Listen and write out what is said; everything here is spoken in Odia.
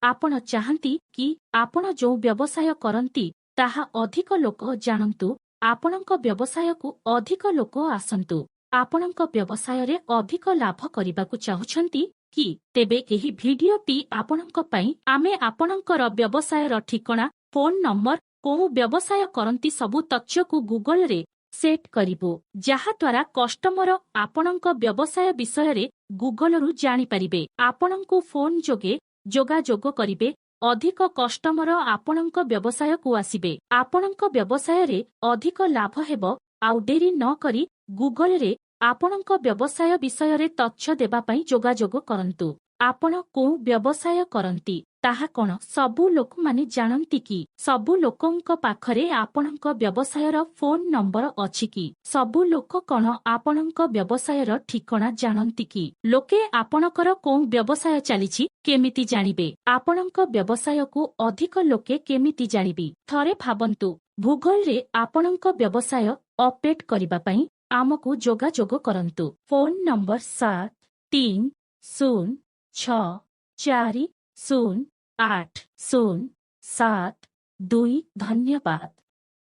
ଆପଣ ଚାହାନ୍ତି କି ଆପଣ ଯେଉଁ ବ୍ୟବସାୟ କରନ୍ତି ତାହା ଅଧିକ ଲୋକ ଜାଣନ୍ତୁ, ଆପଣଙ୍କ ବ୍ୟବସାୟକୁ ଅଧିକ ଲୋକ ଆସନ୍ତୁ, ଆପଣଙ୍କ ବ୍ୟବସାୟରେ ଅଧିକ ଲାଭ କରିବାକୁ ଚାହୁଁଛନ୍ତି କି? ତେବେ ଏହି ଭିଡିଓଟି ଆପଣଙ୍କ ପାଇଁ। ଆମେ ଆପଣଙ୍କର ବ୍ୟବସାୟର ଠିକଣା, ଫୋନ ନମ୍ବର, କେଉଁ ବ୍ୟବସାୟ କରନ୍ତି, ସବୁ ତଥ୍ୟକୁ ଗୁଗଲରେ ସେଟ୍ କରିବୁ, ଯାହାଦ୍ୱାରା କଷ୍ଟମର ଆପଣଙ୍କ ବ୍ୟବସାୟ ବିଷୟରେ ଗୁଗଲରୁ ଜାଣିପାରିବେ, ଆପଣଙ୍କୁ ଫୋନ ଯୋଗେ ଯୋଗାଯୋଗ କରିବେ, ଅଧିକ କଷ୍ଟମର ଆପଣଙ୍କ ବ୍ୟବସାୟକୁ ଆସିବେ, ଆପଣଙ୍କ ବ୍ୟବସାୟରେ ଅଧିକ ଲାଭ ହେବ। ଆଉ ଡେରି ନ କରି ଗୁଗଲରେ ଆପଣଙ୍କ ବ୍ୟବସାୟ ବିଷୟରେ ତଥ୍ୟ ଦେବା ପାଇଁ ଯୋଗାଯୋଗ କରନ୍ତୁ। ଆପଣ କେଉଁ ବ୍ୟବସାୟ କରନ୍ତି ତାହା କଣ ସବୁ ଲୋକମାନେ ଜାଣନ୍ତି କି? ସବୁ ଲୋକଙ୍କ ପାଖରେ ଆପଣଙ୍କ ବ୍ୟବସାୟର ଫୋନ ନମ୍ବର ଅଛି କି? ସବୁ ଲୋକ କଣ ଆପଣଙ୍କ ବ୍ୟବସାୟର ଠିକଣା ଜାଣନ୍ତି କି? ଲୋକେ ଆପଣଙ୍କର କେଉଁ ବ୍ୟବସାୟ ଚାଲିଛି କେମିତି ଜାଣିବେ? ଆପଣଙ୍କ ବ୍ୟବସାୟକୁ ଅଧିକ ଲୋକେ କେମିତି ଜାଣିବେ? ଥରେ ଭାବନ୍ତୁ। ଗୁଗଲରେ ଆପଣଙ୍କ ବ୍ୟବସାୟ ଅପଡେଟ୍ କରିବା ପାଇଁ ଆମକୁ ଯୋଗାଯୋଗ କରନ୍ତୁ। Phone number 7306408072। ଧନ୍ୟବାଦ।